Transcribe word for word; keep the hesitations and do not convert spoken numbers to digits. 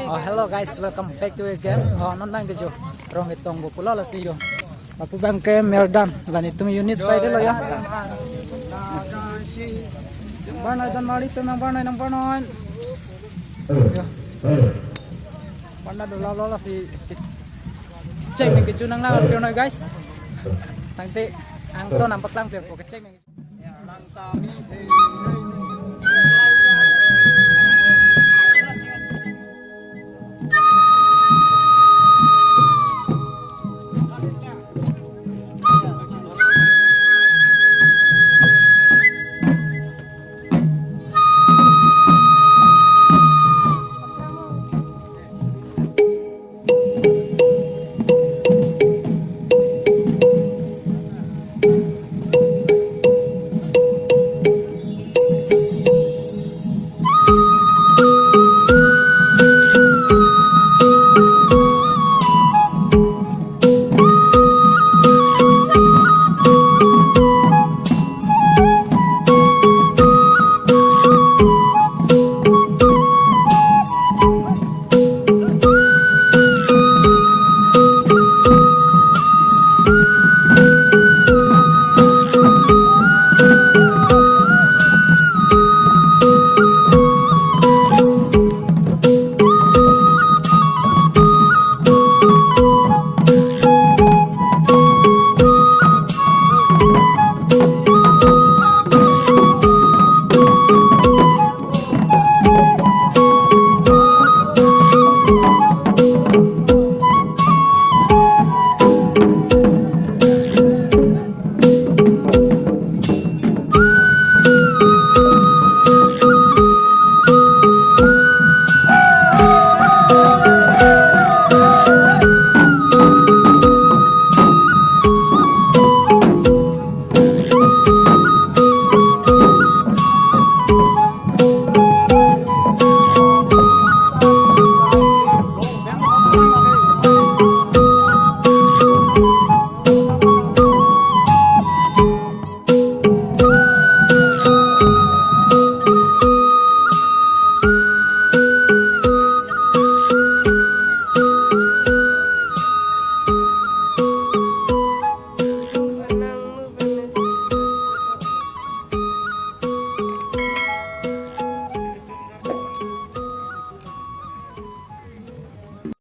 Oh, hello guys, welcome back to again. Oh, non bang kejo rong itong bo pulo lasi yo. Apu bang ke Merdan, la netum unit side lo ya. Number nine, dan mari tu number nine, number nine. Yo. Number nine dolo lo lasi. Cek meng kejo nang lang, guys. Tangte angton nampak lang pe ko cek meng.